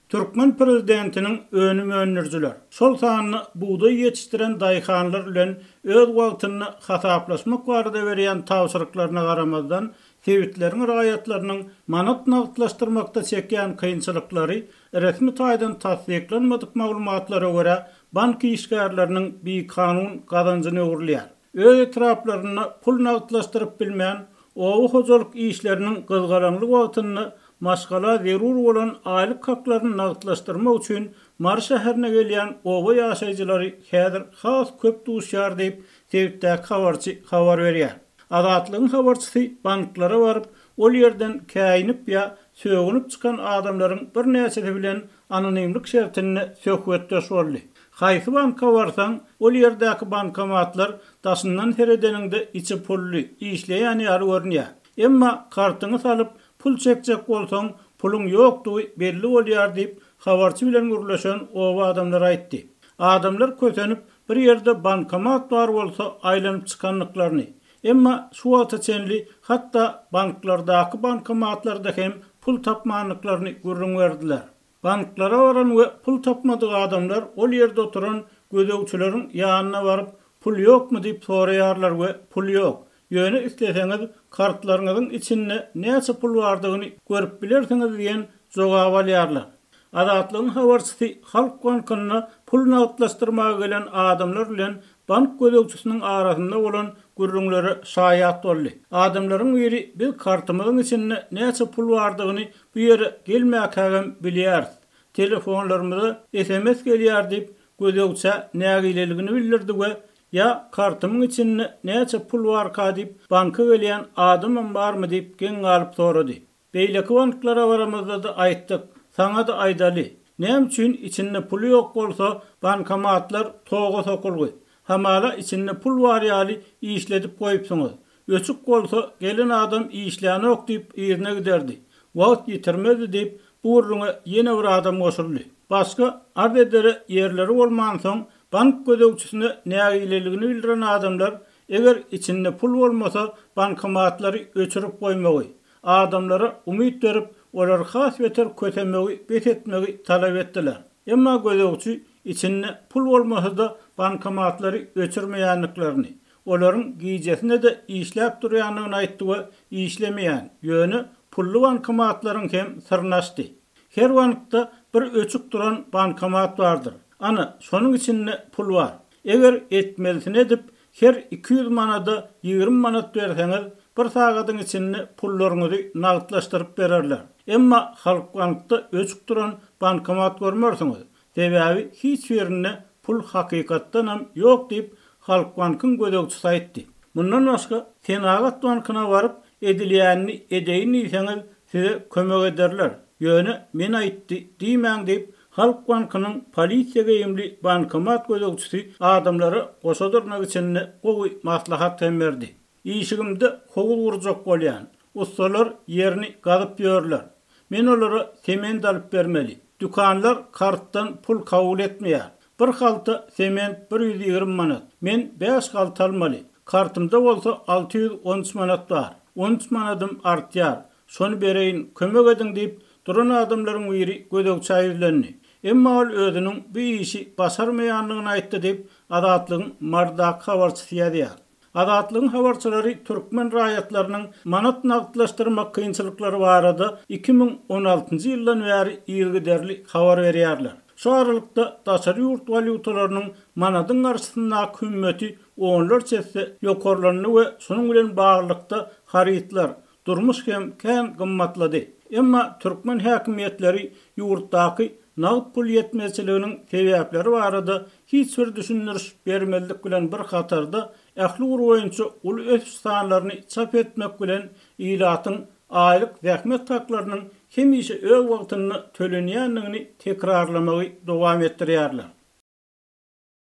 Türkmen prezidentiniň önüm öndürijiler, şol sanda bugdaý ýetişdiren daýhanlar bilen öz wagtynda hasaplaşmak barada berýän tabşyryklaryna garamazdan, sebitleriň raýatlarynyň manat nagtlaşdyrmakda çekýän kynçylyklary resmi taýdan tassyklanmadyk maglumatlara görä, bank işgärleriniň bikanun gazanjyna öwrülýär. Öz etraplarynda pul nagtlaşdyryp bilmän, oba hojalyk işleriniň gyzgalaňly wagtynda maşgala zerur bolan aýlyk haklaryny nagtlaşdyrmak üçin Mary şäherine gelýän oba ýaşaýjylary häzir has köp duşýar diýip, sebitdäki habarçy habar berýär. Azatlygyň habarçysy banklara baryp, ol ýerden käýinip ýa sögünip çykan adamlaryň birnäçesi bilen anonimlik şertinde söhbetdeş boldy. Haýsy banka barsaň, ol ýerdäki bankomatlar daşyndan seredeniňde içi pully, işleýän ýaly görünýär. Emma kartyňy salyp, pul çekjek bolsaň, puluň ýokdugy belli bolýar diýip, habarçy bilen gürleşen oba adamlary aýtdy. Adamlar kösenip, bir ýerde bankomat bar bolsa aýlanyp çykandyklaryny, emma şu wagta çenli hatda banklardaky bankomatlarda hem pul tapmandyklaryny gürrüň berdiler. Banklara baran we pul tapmadyk adamlar ol ýerde oturan gözegçileriň ýanyna baryp, pul ýokmy diýip soraýarlar we pul ýok, ýöne isleseňiz kartlaryňyzyň içinde näçe pul bardygyny görüp bilersiňiz diýen jogaby alýarlar. Azatlygyň habarçysy Halk bankynda pul nagtlaşdyrmaga gelen adamlar bilen bank gözegçisiniň arasynda bolan gürrüňlere şaýat boldy. Adamlaryň biri biz kartymyzyň içinde näçe pul bardygyny bu ýere gelmäkägem bilýäris. Telefonlarymyza sms gelýär diýip, gözegçä nägileligini bildirdi we Ýa kartymyň içinde näçe pul barka diýip banka gelýän adamam barmy diýip geň galyp sorady. Beýleki banklara baramyzda-da aýtdyk, saňa-da aýdaly. Näme üçin içinde puly ýok bolsa bankomatlar toga sokulgy. Hamala içinde pul bar ýaly işledip goýupsyňyz. Öçük bolsa gelen adam işlänok diýip yzyna giderdi. Wagt ýitirmezdi diýip bu gürrüňe ýene bir adam goşuldy. Başga arz edere ýerleri bolmansoň bank gözegçisine nägileligini bildiren adamlar eger içinde pul bolmasa bankomatlary öçürip goýmagy, adamlara umyt berip, olary has beter kösemegi bes etmegi talap etdiler. Emma gözegçi içinde pul bolmasa-da bankomatlary öçürmeýändiklerini, olaryň gijesine-de işläp durýandygyny aýtdy we işlemeýän, ýöne pully bankomatlaryň hem syryny açdy. Her bankda bir öçük duran bankomat bardyr. Ana, şonuň içinde pul bar. Eger etmelisini edip, Her 200 manada 20 manat berseňiz, bir sagadyň içinde pullaryňyzy nagtlaşdyryp bererler. Emma Halkbankda öçük duran bankomat görmersiňiz. Sebäbi hiç birinde pul hakykatdanam ýok diýip, Halkbankyň gözegçisi aýtdy. Mundan başga, Senagat bankyna baryp, edilýänini edeýin diýseňiz, size kömek ederler. Ýöne men aýtdy diýmäň diýip, Halk bankynyň polisiýa geýimli bankomat gözegçisi adamlara goşa dyrnak içinde gowy maslahat hem berdi. Işigimde howuz gurjak bolýan. Ussalar ýerini gazyp ýörler. Men olara sement alyp bermeli. Dükanlar kartdan pul kabul etmeýär. Bir halta sement 120 manat. Men bäş halta almaly. Kartymda bolsa 613 manat bar. On üç manadym artýar. Şony bereýin, kömek ediň diýip, duran adamlaryň biri gözegçä ýüzlendi. Emma ol özüniň bu işi başarmaýandygyny aýtdy diýip, Azatlygyň Marydaky habarçysy ýazýar. Azatlygyň habarçylary türkmen raýatlarynyň manat nagtlaşdyrmak kynçylyklary barada 2016-njy ýyldan bäri yzygiderli habar berýärler. Şu aralykda, daşary ýurt walýutalarynyň manadyň garşysyndaky hümmeti onlarça esse ýokarlandy we şunuň bilen baglylykda harytlar, Durmuş hem kän gymmatlady. Emma türkmen häkimiýetleri ýurtdaky nagt pul ýetmezçiliginiň sebäpleri barada hiç bir düşündiriş bermezlik bilen bir hatarda, ähli ugur boýunça uly ösüş sanlaryny çap etmek bilen ilatyň aýlyk zähmet haklarynyň hemişe öz wagtynda tölenýändigini tekrarlamagy dowam etdirýärler.